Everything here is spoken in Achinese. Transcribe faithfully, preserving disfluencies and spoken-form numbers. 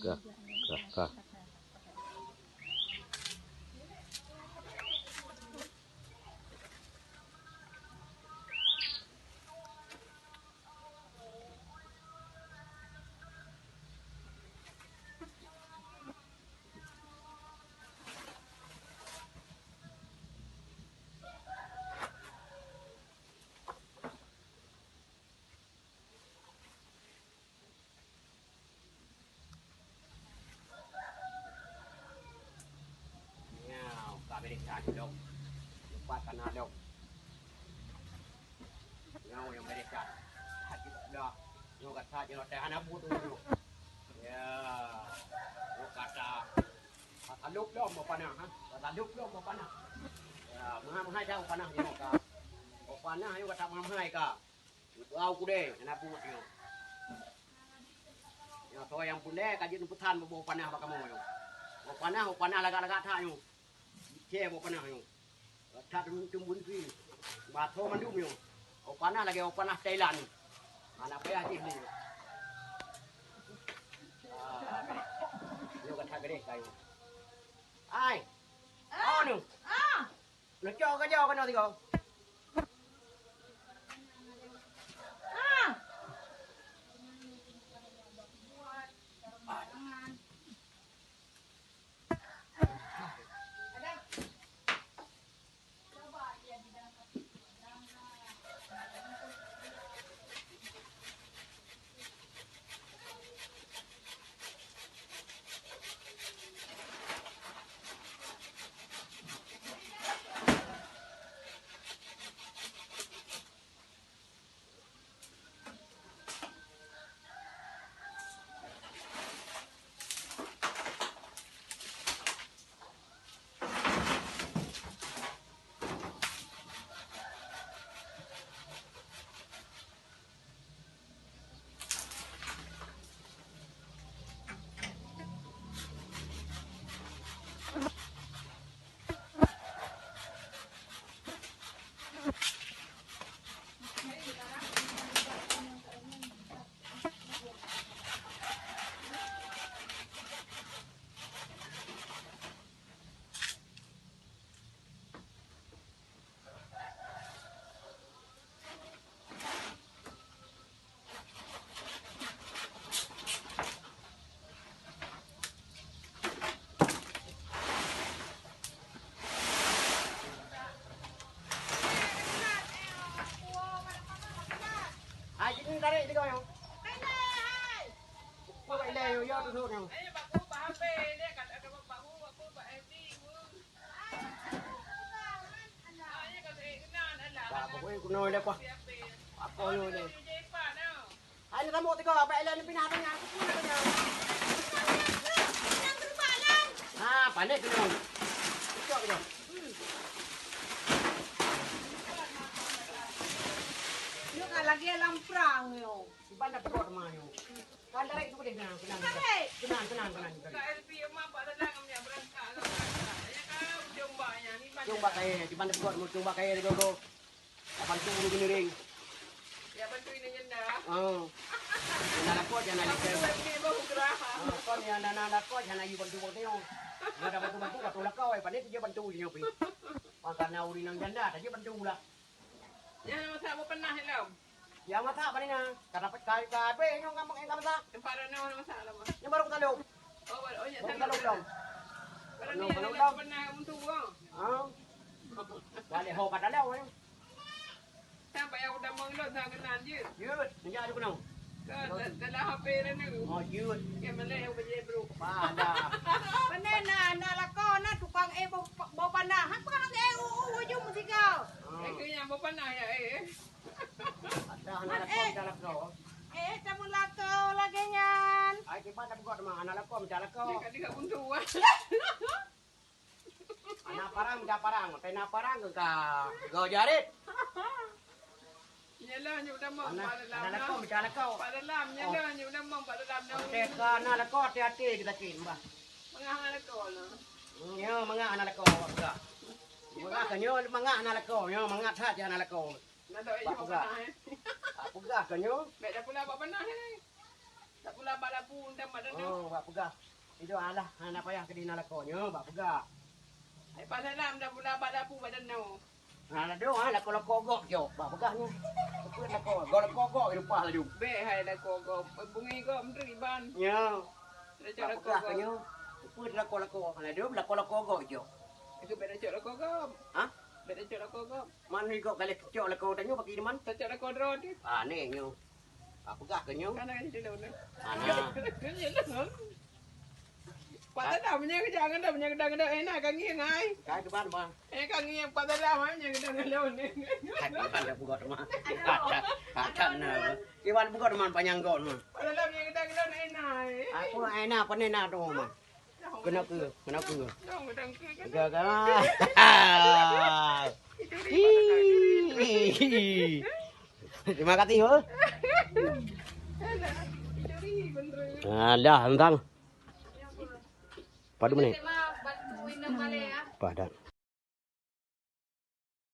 Ka, ka, ka. Nyoe ka beureh that lom. Leupah tanah lom. Nyoe nyang beureh that. That jeuet dah. Nyoe ka that jinoe teuh hana buet nyoe. Ya. Nyoe ka that. Ka talop lom boh panah, ha? Ka talop lom boh panah. Ya, meuhai-meuhai that boh panah jinoe ka. Boh panah nyoe ka that meuhai-meuhai ka. Bau kudée, hana buet nyoe. Nyoe soe nyang peureulée ka jeuet neupeusan boh panah bak kamoe nyoe. Boh panah, boh panah lagak-lagak that nyoe. Cé boh panah nyoe. That teumbun-teumbun pih. Basoe mandum nyoe. Boh panah lagée boh panah Thailand. Hana payah jih nyoe. Ah, nyoe ka that gadeh kayu. Ai. Oh, nu. Ah. Neucok keujok keunoe sigoe. Ah! Hai, sini tarik sigoe nyoe. Kok ilée nyoe, yo tusuk nyoe. Bah, pokoknya keunoe lé, Pak. Apa nyoe lé? Hai, ni rambut tiga, apa ilée ni pinah tanya? Aku pun nak tanya. Ah, panik tu nyoe. Cocok tu. Nyoe ka lagée lam prang nyoe. Iban dah peugot ma nyoe. Kan tarik tu boleh, tenang, tenang. Tarik. Tenang, tenang, tenang, tenang. Cuma kaya, cuma dekat mau cuma kaya dia dulu. Apa tu dulu gini ring? Ya, bantu ini jenda. Oh. Jenda lakot, jenda lakot. Apa tu yang ini baru gerah? Ah, kon yang dana lakot, jenda you bantu bantu. Ada bantu bantu, bantu lakot, eh, pandai dia bantu dia nyopi. Makanya uri nang janda, tadi bantu lah. Nyan masak boh panah lom. Ya masak bani na. Ka dapat ka, ka habéh nyoe gampang eh ka masak. Tempat ranoh na masak lom. Nyoe baru ka talop. Oh, baru, oh, nyak baru ka talop lom. Baru ni lom. Panah untuk buang. Ha. Balik ho ka talop nyoe. Sampai yang udah mengelut dah kenal je. Jeuet, meunyo aju keunoe. Ka da-, dalam H P dah ni. Oh, jeuet. Ke mana yang bajai bro? Pada. Mana na, na lako na tukang eh bau, bau panah. Hang tukang eh u, u, ujung meusigau. Ah. Eh, ke yang bau panah ya, eh. Ada anak lako, ada lako. Eh, kamu lako lagi nyan. Ai, kiban dah buka teman, anak lako, macam lako. Dia kat, dia kat buntu. Anak parang, macam parang. Tena parang ke ka, go jarit. Nyoe lah, nyoe udah mong, anak, Pak Dalam anak nah. Lako, macam lako. Pak Dalam, nyoe oh. Lah, nyoe udah mong, Pak Dalam nah. Teka anak lako, hati-hati kita cek, bah. Mengah anak lako lah. Hmm, ya, mengah anak lako, bah. Mengah ke nyoe, mengah anak lako, nyoe mengah that je anak lako. Nak tak Pak peugah. Panah, eh. Pak peugah ke nyoe? Baik dah pula Pak panah ni. Tak pula bak lapu, undang bak danau. Oh, bak peugah. Itu alah, hana payah keu dina lakoe nyoe, bak peugah. Hai Pak Salam, tak pula bak lapu bak danau. Ha, ladôm, ha, lakoe-lakoe gok jok, bak peugah nyoe. Teupeu lakoe, gok lakoe gok, leupah laju. Bèk hai lakoe gok, beungi gok meutri ban. Nyoe. Bak peugah nyoe. Teupeu lakoe-lakoe, ha, ladôm lakoe-lakoe gok jok. Itu bèk tacok lakoe gok. Ha? Bèk tacok lakoe gok. Man ni gok galeh cok lakoe tanyoe bak iman. Tacok lakoe droe tu. Ah, ni nyoe. Bak peugah keu nyoe. Kana kan dilôn. Ana. Pak Salam, meunyoe keujak ngon dah, meunyoe keudang-keudang, eh, na ka ngieng ai. Kai keuban, Bang. Eh, ka ngieng Pak Salam, ai, meunyoe keudang ngon lôn. Kai keuban dah peugah teuma. Kata, kata na. Iwan peugah teuma panyang gok teuma. Pak Salam, meunyoe keudang ngon lôn, eh, na ai. Aku ai na, pane na tu, Bang. Kena ke, kena ke. Dong, keudang ke, kan? Gagal. Hihi. Terima kasih, ho. Alah, tentang. Padu menit. Padan.